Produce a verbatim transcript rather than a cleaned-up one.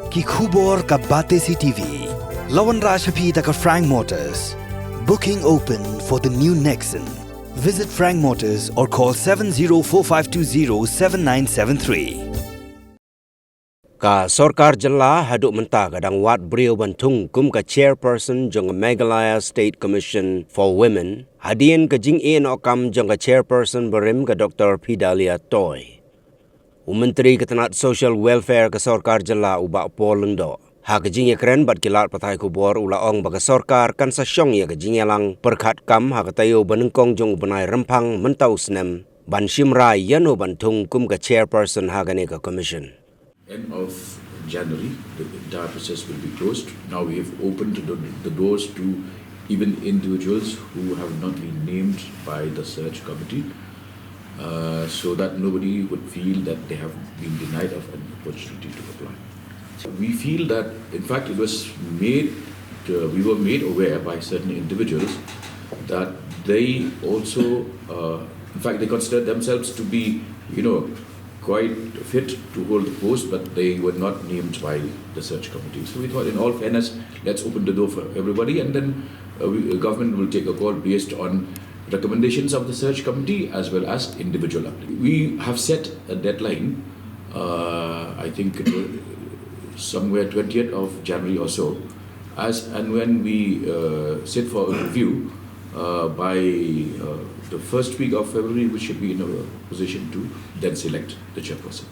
Ki khubor ka Batesi T V. La wanrah sha phi da ka Frank Motors. Booking open for the new Nexon. Visit Frank Motors or call seven zero four five two zero seven nine seven three. Ka sorkar jylla haduh mynta ka dang wad briew ban thung kum ka chairperson jong ka Meghalaya State Commission for Women, hadien ka jingeh noh kam jong ka chairperson barim ka Doctor Fidelia Toi. U Myntri ka tnat Social Welfare ka sorkar jylla u Bah Paul Lyngdoh, ha ka jingïakren bad ki lad pathai khubor u la ong ba ka sorkar kan sa shong ïa ka jingïalang pyrkhat kam ha ka taïew ba nyngkong jong u bnai Rymphang mynta u snem ban shim rai ïano ban thung kum ka chairperson ha kane ka commission. End of January, the entire process will be closed. Now we have opened the, the doors to even individuals who have not been named by the search committee, uh, so that nobody would feel that they have been denied of an opportunity to apply. So we feel that, in fact, it was made, uh, we were made aware by certain individuals that they also, uh, in fact, they considered themselves to be, you know, quite fit to hold the post, but they were not named by the search committee. So we thought, in all fairness, let's open the door for everybody, and then, uh, we, uh, government will take a call based on recommendations of the search committee as well as individual applicants. We have set a deadline, uh, I think it was somewhere twentieth of January or so, as and when we, uh, sit for a review, uh, by, uh, the first week of February, we should be in a position to then select the chairperson.